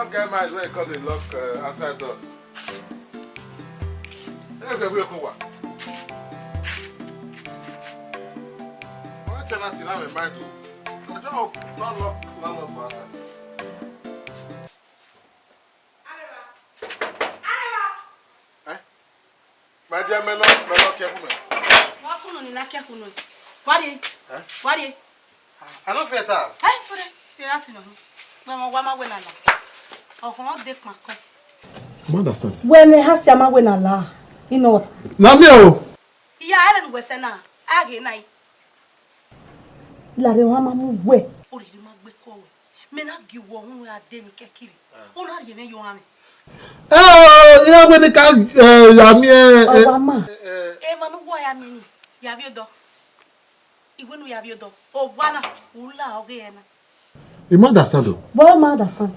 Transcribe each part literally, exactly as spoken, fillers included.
Get mind when you come dey lock, uh, outside door. Hey, baby, come over. Why tenant in my mind, though? I just hope not lock, not lock for outside. Eh? My dear, my love, my love, careful, man. Wa sunu ni na careful no. Wa rrie. Eh? Wa rrie. I don't fear that. Eh, put it. Ye asi no. Gbe wọn wa ma wẹ na la. Ọkhan de kpa kọ. I don't understand. Wẹ ne ha si a ma wẹ na la. You know what? Na mi o. Iya, ẹ vbe nu wẹ sẹ na. A ghe na yi. Lare wa ma mu wẹ. Orere ma gbe kọ wẹ. Mẹ na gie uwẹ ọhunmwu a de emwi kẹkiri. Ọ na rhie mwẹ ye ohanmwẹ. Eh, iran wẹ ne ka, eh, ya miẹn, eh, Ọwa ma. Emwa ne uwa ya miẹn ni, ya vbe odọ. I wẹ ne u ya vbe odọ. Owa na, u la ọghe ẹre na. You ma understand o? Wẹ ma understand.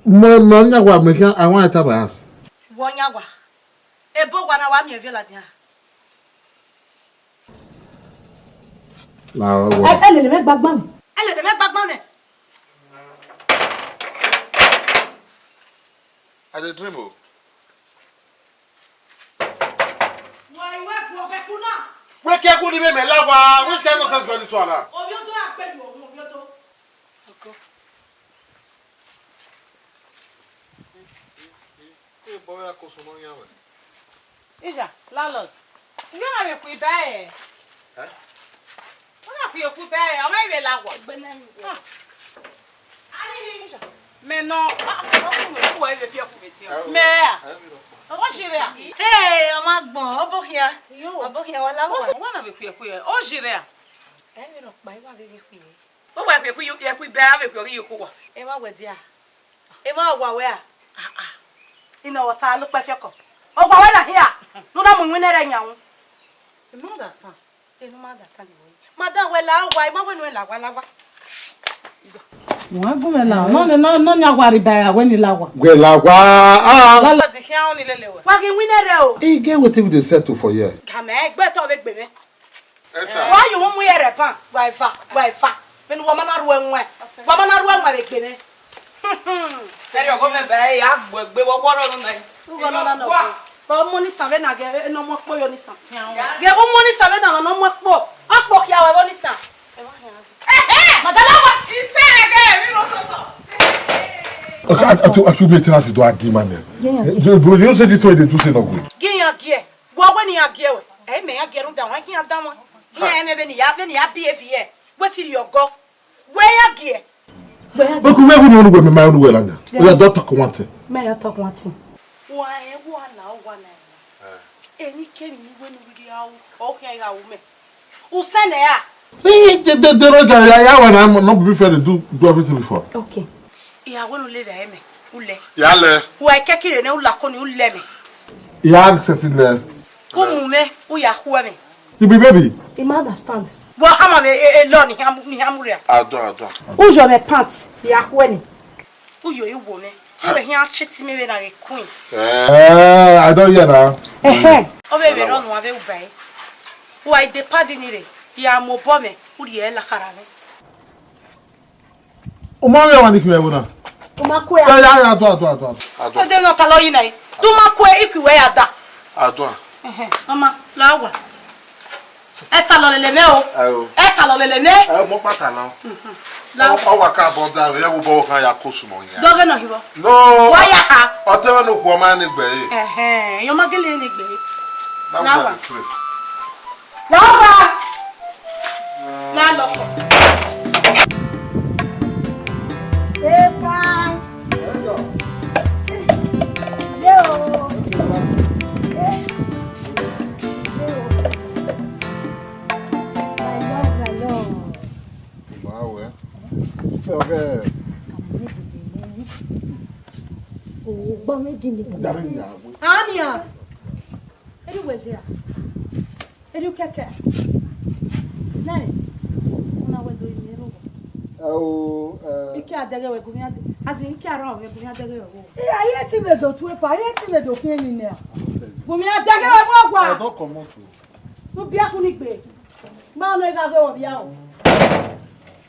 Mo, mo yan wa, me can, I want enter my house. Wẹ ọ yan wa. Ebe owa na wa miẹn viọ ladian. La, wa. Ẹ, ẹ lele mwẹ gbagban mẹ. Ẹ lele mwẹ gbagban mẹ. I dey dream o. Wa iwẹ bu ọghe ku na. Wẹ kẹ ku ni mẹ mẹ la wa. Which kind nonsense be this one na? Ovbi odo a gbe yu ohun ovbi odo. Te bọ ya ko sunu yan wẹ. Isha, landlord. Nge na vbe ku iba ẹre? Eh? Ọ na ku iba ẹre, ọ ma vbe la wọ. Gbele mi. Ah. Ani ni. Isha. Mẹ nọ, ah, mẹ nọ ku mẹ ku wẹ vbe fi ọku vbe tiẹ. Mẹ a. Ọmọ shi rẹ a. Hey, ọmọ agbọn, ọ bọ khian. Yo. Ọ bọ khian wa la wọ. Ọ na vbe ku ẹre ku ẹre. Ọ shi rẹ a. Ẹ vbe rọ kpa, ẹ wa vbe vbe ku ẹre. Uwa vbe ku, vbe ku iba, vbe ku ọghe iyo ku uwa. Emwa wẹ dia. Emwa wa wẹ a. Ah, ah. Ina wa ta lo kpẹ fiọkọ. Ọ wa wẹ na hia. Nu na mu iwinna rẹ yan wu. You no understand. Enu ma understand wẹ. Madam wẹ la wa, ima wẹ nu la wa la wa. Wa gu mẹ la. No, no, no, no, nya wa ri ba ya wẹ ni la wa. Wẹ la wa. Ah. La la di khian ni lele wẹ. Wa ghi iwinna rẹ o. E get wetin we dey settle for here. Ga mẹ, egbe to vbe gbe mẹ. Eta. Wa yo mu yẹrẹ ban, wa eva, wa eva. Vbene wa ma na ru ẹwaẹn, wa ma na ru ẹwaẹn vbe egbe mwẹ. Ẹrriọ ọgọ mẹ ba ẹre, a gbe egbe vbe ọghe ọrọre nẹ. Ugho nọ na nọ. Wa. Ọmọ ni san vbe na ghe, ne ọmọ kpo yo ni san. Ghe ọmọ ni san vbe na, ne ọmọ kpo. A kpo khia wẹ vbe ni san. Madala wa. Ite ẹgẹ, mi ro sọsọ. Okay, I, I, I, I, me tell us to do a demand. Yeah, yeah. Eh, bro, you know say this way they do say no good. Gi yan gie. Wẹ wẹ ne iran gie ruẹ, ẹ i mẹ iran gie rhunmwuda wan, iran dan wan. Iran i mẹ vbene I ya, vbene I ya behave ẹre, wẹ te rhie ọgọ, wẹ iran gie. Wẹ iran gie. Okay, wẹ unu wẹ mẹ ma unu wẹ la na. Yeah. Oya, just talk one thing. Mẹ ya talk one thing. Wa ẹ wa la, wa la. Eh. Emwi kemwi ne I wẹ ne u rhirhi a ru, ọ khian gha ru mẹ. U sẹ nẹ ra? Eh, the, the, the road guy, ya, ya, when I'm not be fair to do, do everything before. Okay. I ya wẹ ne u le vbe ẹmwẹ, u lẹ. Ya lẹ. Wa i kẹkire nẹ, u la ko ni, u lẹ mẹ. Ya sẹtin lẹ. U mu mwẹ, u ya khuẹ mwẹ. You be baby. I ma understand. Wa hama mwẹ, e, e, lọ ni hia mu, ni hia mu ria. Adọ, adọ. U yọ mwẹ pant, ya khuẹ ni. U yo i wo mwẹ. U vbe khian treat mwẹ vbene a ghe queen. Eh, I don't hear na. Ẹhẹn. Ọ vbe vbe rọ nu avbe uba ẹre. Wa i de padi ni rre, ya mu obọ mwẹ, u rhie ẹre la khara mwẹ. U ma vbe ọmwa ni khin vbe ẹvbo na? U ma kue a? Ya, ya, ya, adua, adua, adua. Adua. Ode nọ talọ yi na, du ma kue, ikhi wẹ ya da. Adua. Ẹhẹn, ọma, la owa. Ẹ talọ lele mwẹ o. Ẹ o. Ẹ talọ lele mwẹ. Ẹ, mo kpa talọ. Mhm. La owa. Ọ wa ka bọ da, ẹ wo bọ kan ya ko sumọ yan. Dọghe nọ hibọ. No. Wa ya ha. Ọ te vbe ne okhuo ma ni gbe re. Ẹhẹn, yọ ma gele ni gbe re. That was the place. Lọ gba. Na lọ. Epa. Ye o. Ye o. My love, my love. Wow, eh? Feel good. Oh, but me give me. Ania. Eri wẹ zẹ a? Eri u kẹkẹ? Nẹ, u na wẹ do yin erha owa. Ẹ o, ẹ. Ike a dẹghe wẹ gu mwẹ a de-, as in, ike a rhan wẹ gu mwẹ a dẹghe wẹ vbo? Ẹ, a ye te vbe do tu epa, a ye te vbe do khian emwi nẹ a. Gu mwẹ a dẹghe wẹ vbo owa. I don comot o. U biẹ ku ni gbe. Ma nọ igha ghe wẹ ọ biẹ o.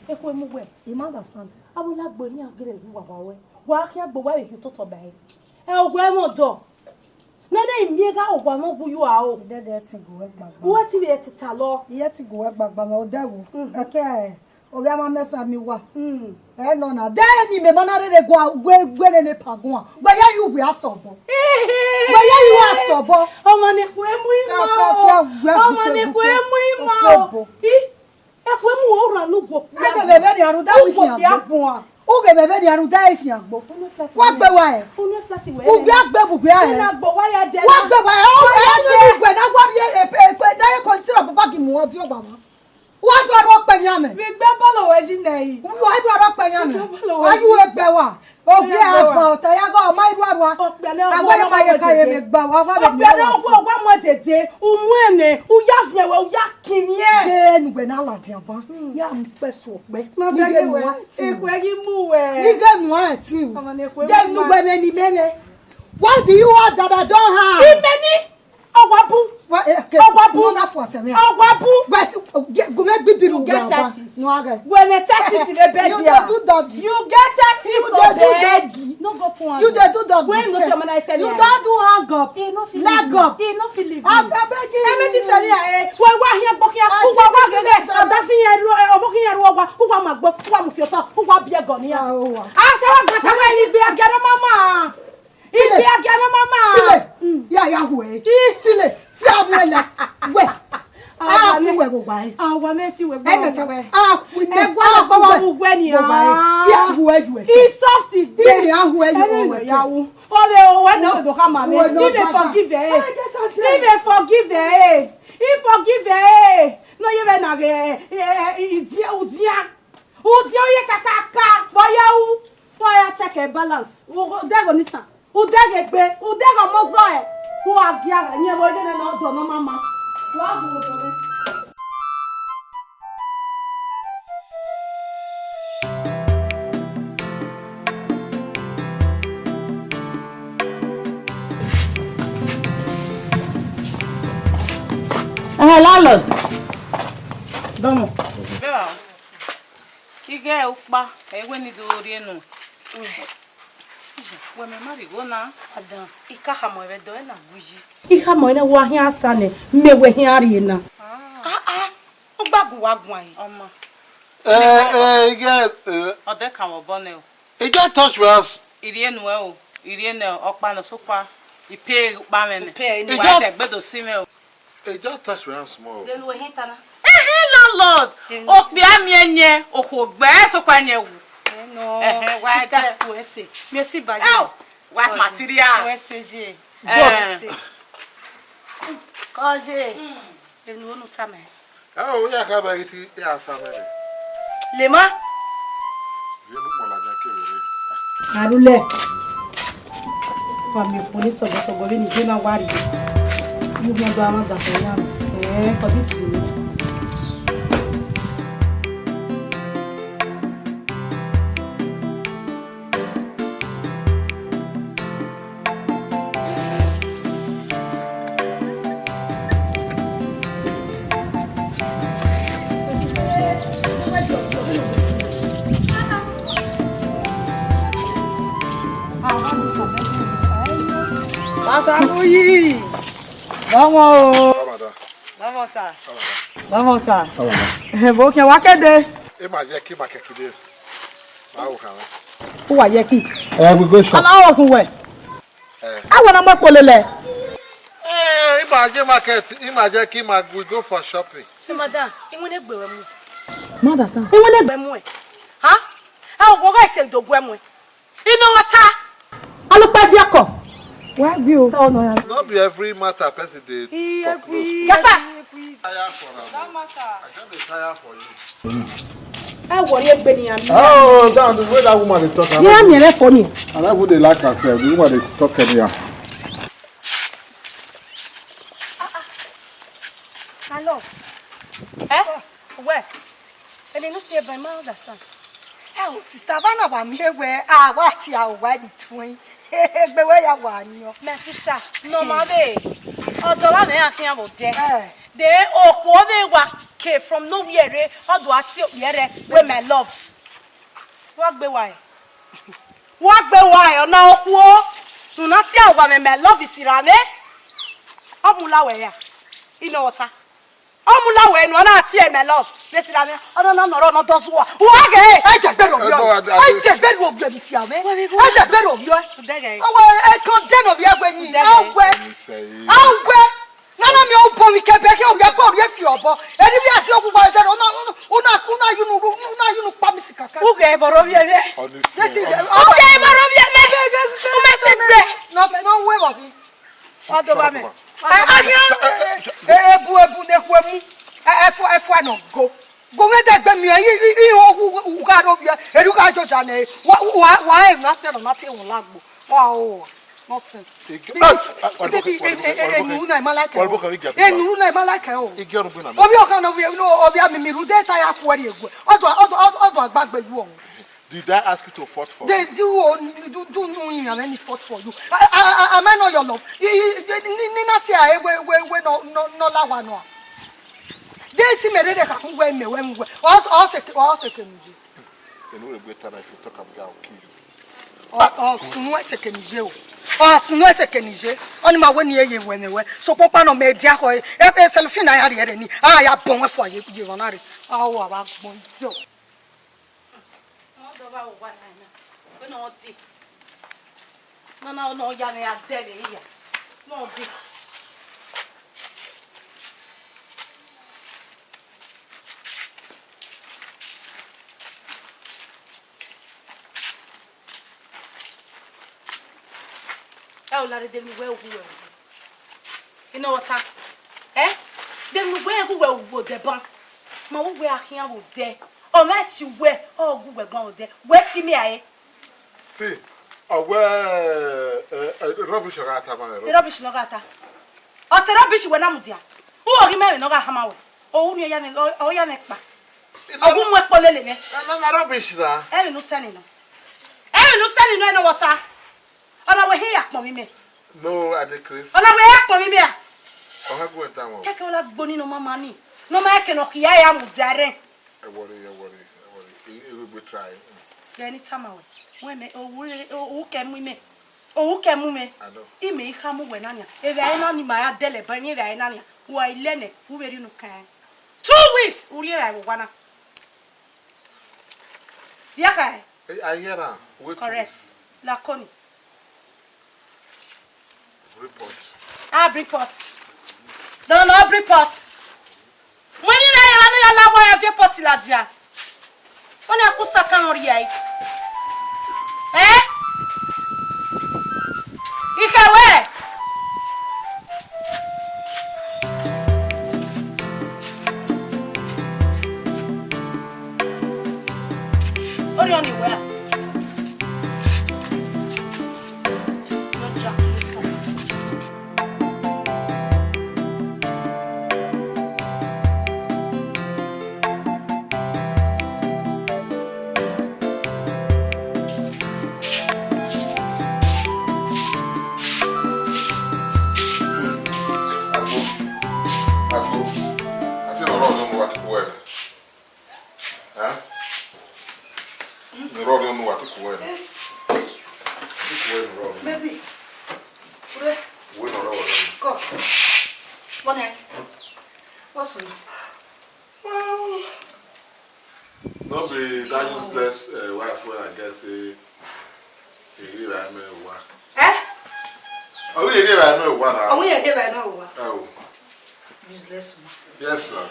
Ekhue mu wẹ, I ma understand. Avbe na gbe ne iran gele ru wa wa wẹ. Wa khian gbe owa vbe khin ototọ ba ẹre. Ẹ owa ẹmwẹ ọdọ. Nene I miẹn gha owa ne ọ wu yu aro. Dede ẹtin gu wẹ gbagba. Uwẹ ti vbe teta lọ. Iye ti gu wẹ gbagba mẹ odẹ wu. Ẹkẹ ovbi ama mẹ sa mi wa. Ẹ nọ na. De ni mẹ ma na rere gua gbe gbe nene pa guan. Wẹ ya yu wẹ asọbọ. Wẹ ya yu asọbọ. Ọmọ ne khuẹ mu ima o. Ọmọ ne khuẹ mu ima o. Ih. Ekhue mu ora ne ugbokpia. Ege vbe vbe rhie rhunmwuda vbe khian gbe. Ugbokpia buan. Ughe vbe vbe rhie rhunmwuda vbe khian gbe. Unu flat Wa wẹ. Gbe wa ẹ. Unu flat wẹ. Ugbe agbe bu gbe ẹ. Ina gbo wa ya de Wa na. Gbe wa ẹ. O Wa ya ẹ de. Ni ugbe na wa rhie e e e na ye ko tiro baba gi mu odi ogba wa. Wa do ro pe yan mẹ. Vbe igbe bọlọ wẹ ji nẹ yi. Wa do ro pe yan mẹ. Igbe bọlọ wẹ Wa ji. Yu egbe wa. Ogie Oya, afa ọta ya gọ ma iru arua. Ọkpẹnẹ Awa ọgbọ ye ma ye ka ye ọmọ me gba wa wa be mi. Ọkpẹnẹ ọgbọ wa mu dede, u mu ẹnẹ, u ya viẹn wẹ, u ya kin viẹn. De nu wẹ na ladian ba. Ya mu kpẹ so kpẹ. Ma Ni bẹ ge ge wẹ. Nua ti. Eku ẹ ghi mu wẹ. Ni ge nua ti. Ọmọ ne eku ẹ De mu nu ma. Wẹ me ni mẹ mẹ. What do you want that I don't have? Imẹ ni. Ọgua bu. Wa, eh, ke, Ọgua bu. Mo na fua sẹ mẹ. Ọgua bu. Wẹ si, ye, gu mẹ gbi biru You get wa ba. Thirty. No, okay. Wẹ mẹ thirty si vbe bed You ya. Dey do doggy. You get thirty You for dey do bed. Doggy. No go pon You hand. Dey do doggy. Wẹ no se ọmọ na ẹsẹ You ni. Don't do hang up. He no fit Leg leave me. Up. He no fit leave me. Abeg. Ẹmẹ ti sẹ ni a e. Wẹ wa hiẹn gbọ kian. Uwa wa gele. Ọdafin yẹn ru, ọmọ kian ru ọgua. Uwa ma gbọ. Uwa mu fi ọtọ. Uwa biẹ gọ ni ya. Ah, uwa. Aṣọ wa gbẹ sẹ wẹ ni gbe agẹrẹ mama. Ibi agia na mama. Tile. Ya ya hu ẹ. Tile. Ya mu ẹ la. Wẹ. A mu wẹ go gba ẹ. Awa mẹ ti wẹ gba. Ẹ mẹ ta. A hu ẹ. Ẹ gba gba wa mu wẹ ni. Go gba ẹ. Ya hu ẹ ju ẹ. I soft gbe. Ẹ ya hu ẹ ju ẹ. Ya hu. O le o wẹ na do ka ma mẹ. Ni me forgive ẹ. Ni me forgive ẹ. I forgive ẹ. No ye vẹ na ge. Idia udia. Udia ye kakaka. Wa ya u. Wa ya check ẹ balance. Udẹghe ni san. Udẹghe gbe, udẹghe ọmọ zọ ẹ. Wa gia gha, yẹn vbe ghe nẹ ne ọ dọ ne ọ ma ma. Wa gu odọ mwẹ. Ẹhẹn, landlord. Dọmọ. Ighẹ ukpa, ẹ wẹ ne I do rhie nuẹn. Wẹ mẹ ma rhie igho na. Adan, I ka khama ẹn vbe ẹdẹ ọre na gu yi. I khama ẹn ne wa khian sa nẹ, mẹ wẹ khian rhie na. Ah, ah, u gba gu wa guan yi. Ọma. Eh, eh, ighẹ, eh. Ọ dẹ kan vbe obọ nẹ o. I just touch my house. I rhie nuẹn o, I rhie nẹ ọkpa nọ sokpa. I pay ukpa mwẹ nẹ. I pay anyway. Wa dẹ gbe do si mwẹ o. Hey, just touch my hand small. Then we hit ana. Ehe, landlord. Okpia miẹn yẹn, okhuo gbe sokpa yẹn wu. Eh, no. Ehe, wa Sister, je. Wẹ se. Mi si ba je. Oh, wife material. Wẹ se je. Eh. Wẹ se. Kọ je. Enu onu ta mẹ. Ẹ o, ya ka ba hiti ya sa mẹ. Lema. Arulẹ. Wa miẹn okhuo ni sọgọsọgọ vbene I na wa rrie. Yu miẹn do a mwa da fẹ ya. Eh, for this thing. Pastor Muyi. Vamos. Vamos, sir. Vamos, sir. Ebo kẹ wa kede. E ma ye ki ma kẹ kide. Ma wo kan. Uwa ye ki. Eh, we go shop. Ama wo kun we. Eh. Awa na mo kpolo lẹ. Eh, ima je market, ima je ki ma we go for shopping. Hey, madam, iwinna egbe wẹ mu. Madam, sir. Iwinna egbe mu ẹ. Ha? Ẹ wo gha te do gu ẹ mu ẹ. Inu wa ta. Alukpẹ fi ọkọ. Wa gbe o. Tọ nọ ya. No be every matter person dey talk no. Iye gbe. Kẹfẹ. Tire for am. That matter. I just dey tire for you. Ẹ wọrọ egbe ni ami. Oh, that the way that woman dey talk. Ni ami rẹ fọ ni. I no even dey like am sef. The woman dey talk anyhow. Hello. Eh? Wẹ. Eni nu tie ban ma understand. Ẹ o, sister, ba na ba mi ewe, a wa ti a wa ni tuin. Egbe wẹ ya wa ni o. My sister, no ma be. Ọdọ wa mẹ ya fian vbe odẹ. Eh. De okhuo vbe wa ke from nowhere re, ọ do a tie okpia rẹ, we my love. Wa gbe wa ẹ. Wa gbe wa hẹ ọna okhuo, ne u na tie owa mwẹ my love sirra mwẹ. Ọ mu la wẹ ya, inọwọta. Ọ mu la wẹ ne u na tie my love vbe sirra mwẹ. Ọna na nọ rọ ne ọ dọ zuọ. Wa ghe. Ẹ jẹ gbe rhie ovbi ọe. Ẹ jẹ gbe rhie ovbi ọe ni sirra mwẹ. Ẹ jẹ gbe rhie ovbi ọe. Ọwẹ, ẹ kan de ne ovbi ẹgbẹ yin. Ọwẹ. Ọwẹ. Nana mi ọ bọ mi kẹbẹ kẹ ovbi ẹgbẹ ovbi ẹfi ọbọ. Eni vbe a tie ogu wa ẹdẹ, una, una, una, una yunu, una yunu kpa mi si kaka. U ghẹ vbọrọ ovbi ẹvbẹ. Honestly. Leti, u ghẹ vbọrọ ovbi ẹvbẹ. U ma ti gbe. Nọ, nọ wẹ vbọ bi. Ọ do ba mẹ. Ẹ, ẹ, ẹ, ẹ, ebu, ebu ne khuemu. Ẹ, ẹ, fua, ẹ, fua nọ go. Go mwẹ dẹgbe miẹn, i, i, i, u, u, u gha rhovbiẹ, erriọ u gha jọja nẹ. Wa, wa, wa, ẹ, na sẹ nọ, na tie wọn lagbo. Wa, o, nonsense. Ege-, baby, ah, ah, baby, eh, eh, eh, eh, nuru na, I ma like ẹ o. Eh, nuru na, I ma like ẹ o. Ege ọrugbe na. Ovbi ọkhan na, ovbi, no, ovbi amimi, rhunmwuda ta ya khuẹ rrie eguẹ. Ọdọ, ọdọ, ọdọ, ọdọ agbagbe yu ọmọ. Did I ask you to fought for? They do, do, do, do, no, I am any fought for you. I, I, I, am I not your love? I, I, I, ni, ni, ni na say I, we, we, we, no, no, no, la wa no. They see me, they, they can, we, me, we, we. Us, us, us, us, can you? You know, we better if you talk about, I'll kill you. Ọ, ọ sunu ẹse kẹ ne I ye o. Ọ sunu ẹse kẹ ne I ye. Ọni ma wẹ ne I ye wẹ ne wẹ. Sokpan ọkpa nọ mẹ dia khọ, e, e, e selfie na ya rhie ẹre ni. A ya bọ wẹ fua ye, ye rọ na rre. A wa wa gbọn yo. Ọ dọ vba owa na na. Wẹ ne ọ dee. Nana ọ nọ ya mwẹ ya dẹ vbe ya. Ne ọ dee. Ẹ o, lare de mu wẹ ohu wẹ ohu. Inọwọta. Ẹ? De mu wẹ ohu wẹ ohu odẹ ban. Ma wẹ uwẹ a khian vbe odẹ. Ọ ma ti wẹ, ọ gu wẹ gban odẹ. Wẹ si mẹ a re. See, ọ wẹ, ẹ, ẹ, rubbish ọ gha ta ma rẹ. Te rubbish ne ọ gha ta. Ọ te rubbish wẹ na mudia. U ghi ma emwi ne ọ gha hama wẹ. Ohu ni ọ ya mwẹ, ọ, ọ ya mwẹ kpa. Ọ gu mu ẹkpo lele mwẹ. Na, na, na rubbish na. Emwi ne u sẹ ni nọ. Emwi ne u sẹ ni nọ, Inọwọta. Ọ na wẹ hia ya kpọnmwẹ imẹ. No, Adekris. Ọ na wẹ ya kpọnmwẹ imẹ a? Ọ ha gu ẹn ta wọn. Kẹkẹ ọ na gbo ni ne ọ ma ma ni. Ne ọ ma ke ne ọ khia ya mudia rẹ. Ẹ worry, ẹ worry, ẹ worry. E, e, we, we try. Vbe ne I tama wẹ, wẹ mẹ, ohu re, ohu kẹ mu imẹ. Ohu kẹ mu imẹ. I know. Imẹ I kha mu wẹ na nian. Evbare na ni ma ya dẹlẹ ban, emwi evbare na nian. Wa i lẹ nẹ, u vbe rhie unu kan. Two weeks, u rhie evbare vbe owa na. Rhie kha. Hey, I hear am. Wait. Correct. Lakoni. Bring pot. Ah, bring pot. No, no, bring pot. Wẹ ni na ya, no ya la wa ya viẹ pot ladian. Wẹ na ku saka nọ rhie ẹre. Eh? Ikẹwẹ. Orhiọn ni wẹ a. Agbo, agbo, a te nọ rọ nọ mu wa tuku wẹ. Ẹ? Nọ rọ nọ mu wa tuku wẹ. Tuku wẹ nọ rọ. Baby, ure. Uwe nọ rọ wẹ nọ. Kọ. What's wrong? No be that useless, uh, wife wey I get say he dey write me owa. Eh? Ọ wẹ he dey write me owa na. Ọ wẹ he dey write me owa. Oh. Useless woman. Yes, sir.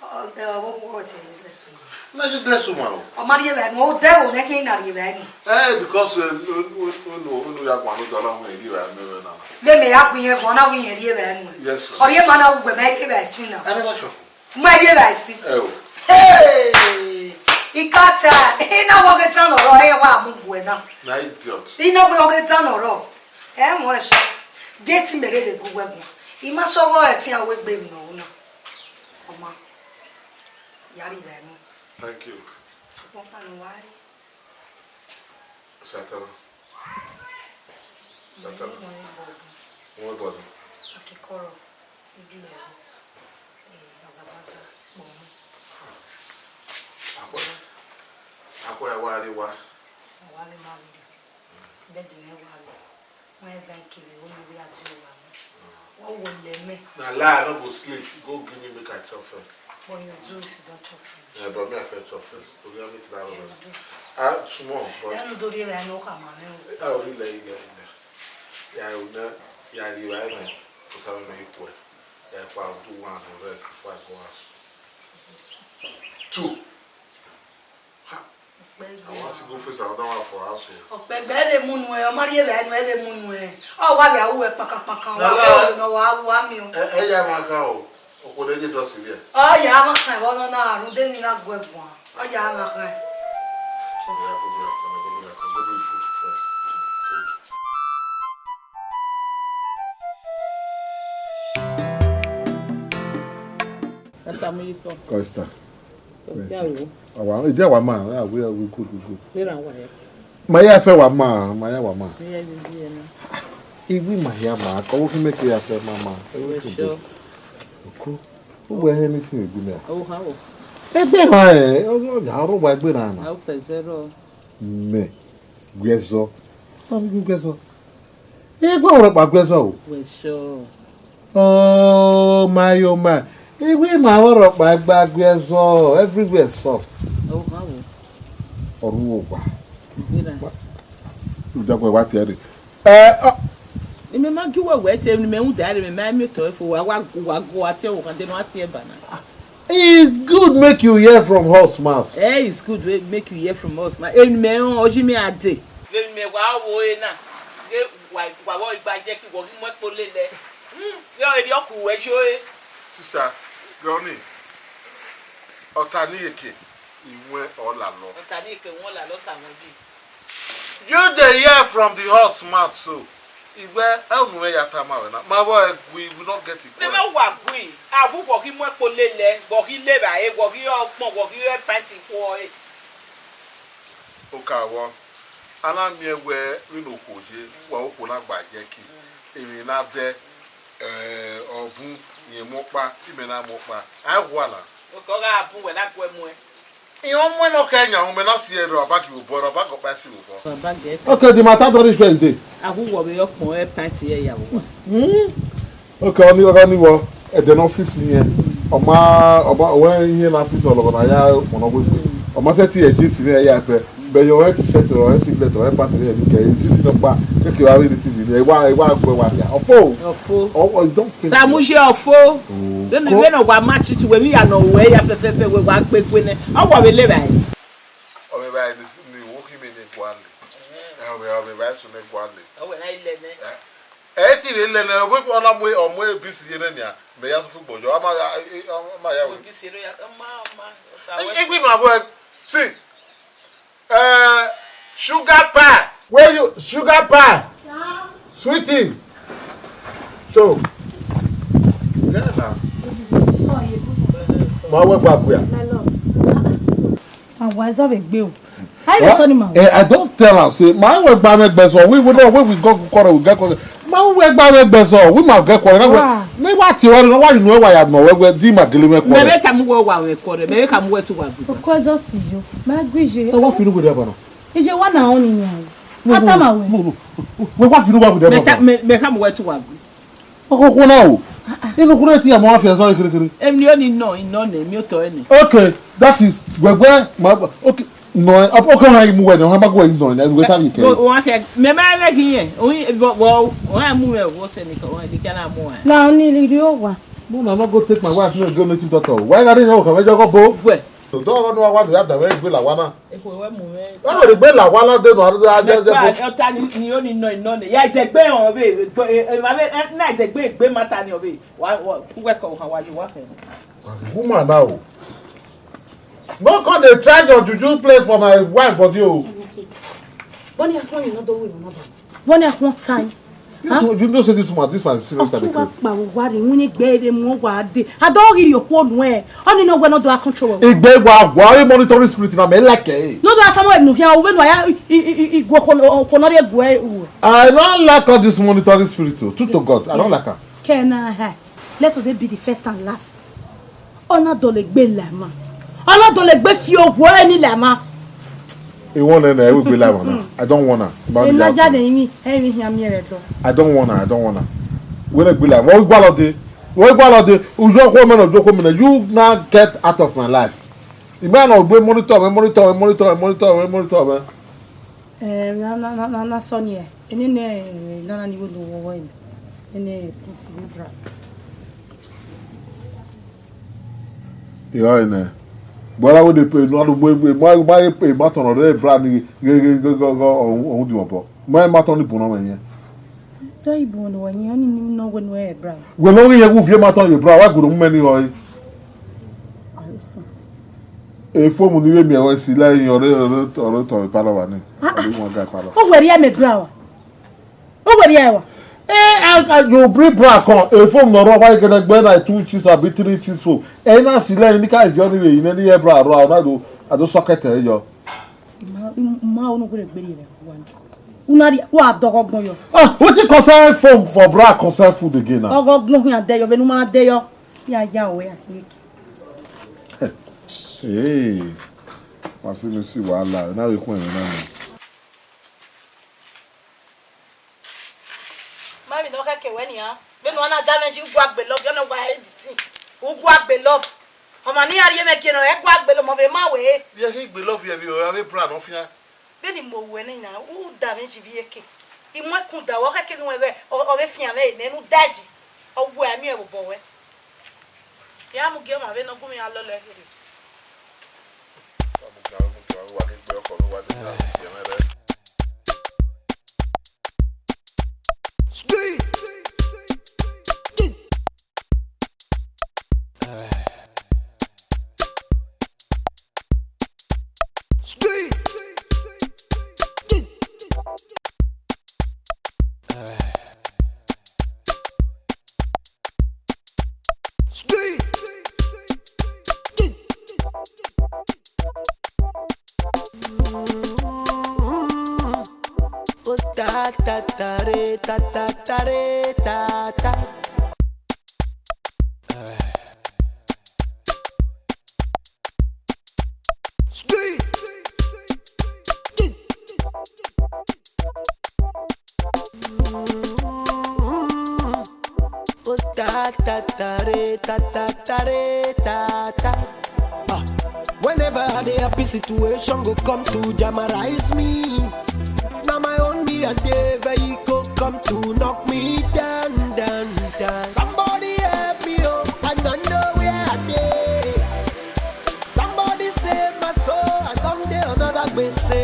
Ọ, ẹ, ọ, what, what a useless woman? Na useless woman o. Ọ ma rhie vbe ẹnu, ọ dẹ o, nẹ kẹ na rhie vbe ẹnu. Eh, because, uh, unu, unu, unu ya guan do la unu he dey write me owa na. Mẹ, mẹ ya gu yẹn guan, na gu yẹn rhie vbe ẹnu. Yes, sir. Ọ rhie ma na gu vbe ẹke vbe ẹsin na. I never chop. Ma ye ba esi. Ẹ o. Hey! Ikata, ina wo ge tan ọrọ, ẹ wa mu gue na. Na idiot. Ina wo ge tan ọrọ. Ẹ mo ẹsẹ. De ti mere le gu wẹ gun. I ma sọ wọ ẹtin awe gbe mi nọ na. Ọma. Yari ba nu. Thank you. Sọkpọn pa nu wa ri. Satana. Satana. Wọ́n gbọ́dọ̀. Akekọrọ, ibi ẹ̀rọ, eh, bazabaza, kpọ̀mù. Akọ, akọ ya wa re wa. Wa ghi ma vbe, bed mwẹ wa ghi. Wẹ vẹ kevbe vbe ne u vbe a die owa mwẹ. Wa wo lẹ mẹ. Na lie, I no go sleep. Go give me make I chop first. But you do if you don't chop finish. Yeah, but me, I first chop first. So we have it that way. Ah, small, but. Ẹnu do rhie ẹre ne ọ khama mwẹ o. Ah, orile, orile, orile. Ya una, ya rhie ẹre. Kò sáré mẹ ikú ẹ. Ya pa do one rest before I go out. Two. Ha. I want to go face another one for house o. Ọkpẹgbe ẹvbe mu nuẹn, ọ ma rhie vbe nuẹn, ẹvbe mu nuẹn. Ọ wa vbe ru ẹ kpakakpaka, wa kọ ọyọ nọ wa wa miẹn o. Ẹ, ẹ ya ma gha o. Okhuo ne je dọ sivia. Ọ ya ma khan ẹvbo nọ na rhunmwuda ne I na gu ẹ guan. Ọ ya ma khan. Oya, go do your thing, go do your thing, go do your food first. Thank you. Pastor Muyito. Costa. Costa wo. Awa, ide awa ma, ah, we, we good, we good. Where are we? Ma ya fẹ wa ma, ma ya wa ma. Yeah, yeah, yeah. Iwi ma ya ma, ko wo ki make ya fẹ ma ma. Everything good. Sure. Oko. Who wear anything with me? Oh, how? Ebe ha e, o ya ro wa gbe na na. How pezero? Me. Guezo. Ma mi guezo. E gua wo pa guezo o. We sure. Oh my, oh my. Iwi ma wo ro pa gba guezo. Everywhere soft. Oh, how? Oru wo gba. Bira. Udagwe wa tiare. Eh, oh. Imẹ ma gie uwẹ wẹ te ne imẹ rhunmwuda rẹ, imẹ ma miẹn otọ ẹre fo, wa, wa, wa gu a tie ẹvbo khan, de ne a tie ẹre ba na. It's good make you hear from horse mouth. Eh, it's good we-, make you hear from horse mouth. Eni mẹ rẹn, ọ yi mẹ a dee. Vbene imẹ wa wo ẹre na, ghe wa, wa vbe gba jerky, wọ ghi mu ẹkpo lele ẹe. Hmm, vbe ọ rhie ọkọ ruẹ yo ẹre. Sister, ghe ọnii, ọta ne I ye ke, I wẹn ọ lalọ. Ọta ne I ye ke, I wẹn ọ lalọ, Samuel bi. You dey hear from the horse mouth so. Iwẹ, ẹ unu mwẹ ya tama wẹ na. Ma vbe ẹ gui, we no get it. Mẹ mẹ wa gui, a wu wọ ghi mu ẹkpo lele ẹe, wọ ghi le evbare, wọ ghi re ọgbọn, wọ ghi re pint khuọre. Oka vbọ, a na miẹn wẹ vbene okhuo ye, wa okhuo na gba jerky, emwi na dẹ, eh, ọ bun, rẹn mu ọkpa, imẹ na mu ọkpa. A i ghua na. Okọ gha bun wẹ na gu ẹe muẹn. Irẹn ọmuẹn nọ kẹ yan, mẹ na si ẹre, ọ ba ghi vbe obọ, ọ ba ghe ọkpa ẹse vbe obọ. Baba gẹ. Okay, the matter don reach where e dey. A wu wọ vbe ọkpọn ẹ pint ẹre ya vbe owa. Hmm. Okay, ọni, ọni wọ, ẹdẹ ne ọfisi yẹn, ọ ma, ọ ma, ọ wẹ iye na fit ọlọghọ na ya kpọnọ wegbe. Ọ ma sẹtin ẹ jeans ne ya pẹ, bẹyẹ ọ rẹ t-shirt, ọ rẹ singlet, ọ rẹ pant ne ya kẹ, jeans nọkpa, keke wa vbe ni T V ne, wa, wa gbẹ wa hia. Ọfo. Ọfo. Ọ, ọ, don't think. Samuye ọfo. Oh, vbene, vbene wa ma treat wẹ, vbe ya nọ wẹ ya fẹfẹfẹ wẹ wa gbe gbe nẹ. Ọ wọ vbe le evbare. Ọ vbe evbare ni, ni wo khin mẹ ne gualọ. Ẹ, ọ vbe, ọ vbe evbare sunu gualọ. Ọ wẹ na ile nẹ. Ẹ. Ẹ i te vbe lẹ nẹ, ọ mu, ọ na mu, ọ mu ebisi ye nẹ nia, mẹ ya sufu gbọyọ, ọ ma ya, ọ ma ya wẹ. Ebisi no ya, ọ ma, ọ ma, ọ sa wẹ. Egbe ma vbe, see, eh, sugar pie. Where you, sugar pie? Sweetie. So, yeah, na. Ma wẹ gba bua. My love. Awa ẹzọ vbe gbe o. A i vbe tọ ni ma. Eh, I don tell am say, ma wẹ gba mwẹ gbẹzọ, we, we no, we, we go quarrel, we get quarrel. Ma wẹ gba mwẹ gbẹzọ, we ma get quarrel. Wa. Ne wa tie wa, ne wa inu wa ya nọ wẹ, wẹ di ma gele mwẹ quarrel. Mẹ vbe tama uwẹ wa mwẹ quarrel, mẹ vbe khama uwẹ te uwa gbe. Of course, I see you. Ma gbe iye. So what you do with that, bro? Iye wa na ọ ni yan. No, no, a tama wẹ. No, no. Wẹ wa fi uwa with that, bro. Mẹ ta, mẹ, mẹ khama uwẹ te uwa gbe. Okhuo na o. Inu khure ti ya mo wa fi ẹzọ kere kere. Emwi ni nọ, I nọ nẹ, mi otọ ẹnẹ. Okay, that is, wẹwẹ, ma, okay, nọ, okay, ọna mu wẹ nẹ, ọna ma gu wẹ nọ nẹ, wẹ ta ni kẹ. Wa kẹ, mẹ ma vbe ghi yẹn, oyin, vọ, vọ, ọna mu wẹ, vọ sẹ ni kẹ, ọna di kẹ na mu wẹ. Na ni riri owa. No, na no go take my wife no go native doctor. Why gari yo ka me jogo bo? Wẹ. Dọghe ne uwa wa vbe ya da mwẹ egbe la wa na. Ekhue wẹ mu mwẹ. Ọ rhie egbe la wa na de nọ, a de, a de, a de. Mẹ kpa, ọta ni, ni oni nọ, I nọ nẹ. Ya idẹgbe họn vbe, vbe, e, e, ma vbe, e, na idẹgbe egbe ma ta ni ọ vbe. Wa, wa, uwẹ kọ ha wa yo wa kẹ. Woman now. No come dey try your juju play for my wife body o. Bọni akọrin no do we no do. Vbọni akhuọn tae? Yes, you know say this woman, this man is serious. Ọkhuo wa kpa vbe owa rre, iwinna egbe vbe mu wa dee. A do ghi rhie okhuo nuẹn. Ọni nọ wẹ ne ọ do a control wẹ. Egbe wa, wa, e monitoring spirit na, me like e. Ne ọ do a tama wẹ unu khian, u vbe nu a ya i, i, i, i, gu okhuo, okhuo ne ọ rhie gu ẹ ru. I don't like all this monitoring spirit o. True to God, I don't like am. Kẹ na ha. Let today be the first and last. Ọ na dọlegbe la ma. Ọ na dọlegbe fi owo ẹre ni la ma. I want her, I will be like one. I don't want her. Ena ya de imi, ẹ vbe hian miẹn vbe ẹdọ. I don't want her, I don't want her. Wẹ ne gbe la, wẹ gualọ de. Wẹ gualọ de. Uzo khuo mẹ na, uzo khuo mẹ na. You now get out of my life. Ima na gbe monitor mẹ, monitor mẹ, monitor mẹ, monitor mẹ, monitor mẹ. Eh, na, na, na, na, na sọ ni ẹ. Ene ne, eh, na, na ni wo do wọ wọ ene. Ene put ni bra. Irọ nẹ. Brother wey dey pay, no, no, ma, ma, ma, pay, ma tọn nọ rẹ bra ni ghe, ghe, ghe, ghe, ghe, ọhun, ọhun di obọ. Ma, ma tọn ni bun nọ mwẹ yẹn. Tọ ibun nọ wẹ yẹn, ọni ni nọ wẹ nuẹ bra. Wẹ nọ ghi yẹn gu viẹ ma tọn ye bra, wa goro mu mẹ ni rọe. Alison. E phone ni vbe miẹn wẹ si la yin ọre, ọre, ọre tọ vbe palọ wa ni. Ah, ah. Ọre wan ga palọ. O wẹ rhie mẹ bra wa. O wẹ rhie wa. Eh, I, I, you bring bra come. E phone nọ rọ wa gele gbe na two inches abi three inches so. E na si la yin ni ka zi ọni vbe yin ni ye bra rọ, na do, a do socket ẹ yọ. Ma, ma unu gure gberi rẹ wa. Una ri wa dọgọ gbọn yọ. Ah, wetin concern phone for bra concern food again now? Ọgọ gbọn hian de yọ, vbe nu ma de yọ. Ya ya o ya. Hey, ma si mi si wahala, na vbe khuẹn na ni. Ma vbe nọ khẹke wẹ nian. Vbene ọ na da mwẹ ji uguagbe love, ọ na wa editing. Uguagbe love. Ọmọ ne iran rhie mwẹ gie nọ, ẹ guagbe love, ọmọ vbe ma wẹ. Vbe ghi gbe love ye vbe ora vbe bra nọ fian. Vbene I mu owẹ nẹ na, u da mwẹ ji vbe eke. I mu ẹkun da wẹ, ọ khẹke ne uwẹ ghẹ, ọ, ọ vbe fian mwẹ nẹ, ne u da ji. Ọ wẹ a miẹn vbe obọ wẹ. Ya mu gie ọmwa vbene ọ gu mwẹ ya lọlọ ẹre. Oh, ta, ta, ta, re, ta, ta, ta, re, ta, ta. Oh, ta, ta, ta, re, ta, ta, ta, re, ta, ta. Ah, whenever I dey happy, situation go come to jamarize me. Now my own me and the vehicle come to knock me down, down, down. Somebody help me, oh, I don't know where I dey. Somebody save my soul, I don't dey another gbese.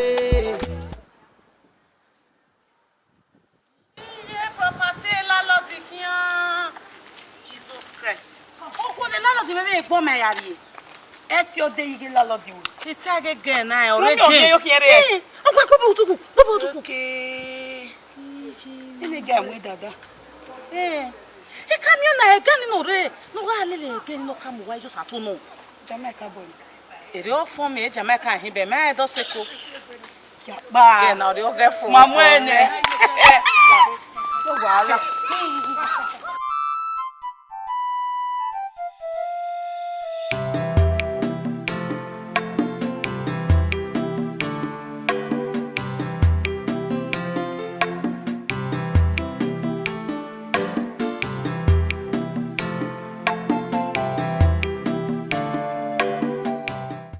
Iye property landlord khian. Jesus Christ. Okhuo ne landlord mwẹ vbe gbe ọmọ ya rrie. Ẹ tie ọdẹ ighe landlord wẹ. Ita ghe gẹ na ọre gẹ. Yo khian re. Eh, ọkpa ko bu tuku, ko bu tuku. Okay. Ene ga mu dada. Eh. E ka miẹn na ẹgẹ ni nọ rre, ne ọ gha lele ẹgẹ ni nọ ka mu wa, I just atu nọ. Jamaica boy. Ere ọ fọn miẹn Jamaica hin bẹ, mẹ a do seko. Ya kpa. Ẹgẹ na ọre ọ ghẹ fọn. Ma mu ẹnẹ. Wàhálà.